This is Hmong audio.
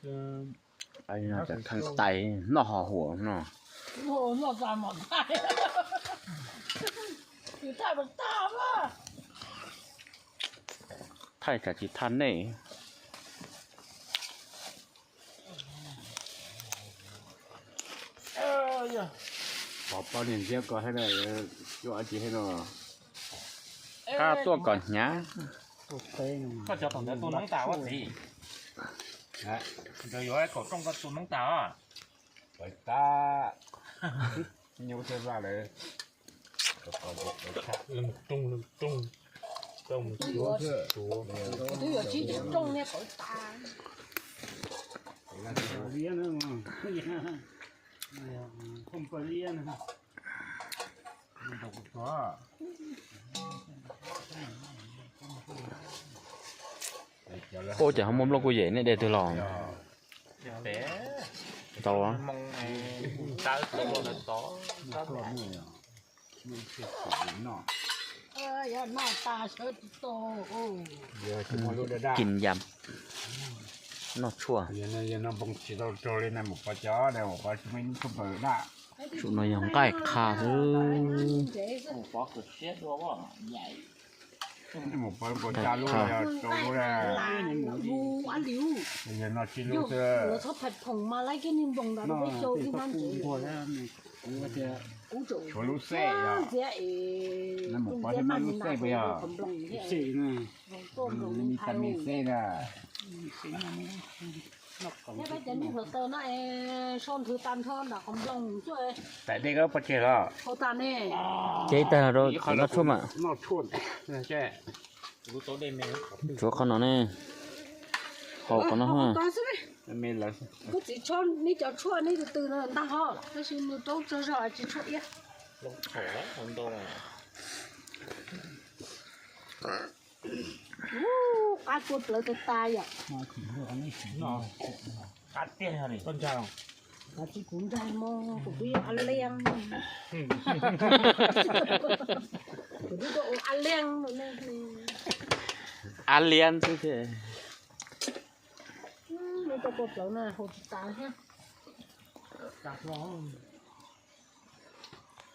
Thaj tais noj hos huam no. Thaj tsam tsis thaj nej. Pov pov niag ntxiab ko thiab, cua tsis thiab no. Qab tuaj kom hnyav. Koj cov tom ntawd tua noob tas ua txiv. Ntawd yuav kaum rooj koj tua noob tas os. Pawv tab nyuj thiab vaj lawm. Twb yuav tsib caug rooj niag pawv tas. Ub, cas ho muaj nplooj kuj yem nej de twg los? Tau. Kis yam noj tshuaj. Tsum no yog nqaij qha xwb. Nqaij qha. Tshuav lub xej, lub xej puas yog? Vitamin C na. Tais dej koj pov tseg los? Ces ib tag rau noj tshuaj mas. Tshuav qhov no ne. Haus qhov no. Kuv txiv tshuaj, neb cov tshuaj neb tus twg no ntag ho, tab sis nws rau tsaug zog tsis tshuaj iab. Qab kua plawv tas tas yom. Tsis kuv ntshai mo, kuv twb yog a leej. Kuv twb tau ua a leej no ne. A leej xwb thiab. Neb cov kua plawv no haus tsis tas thiab.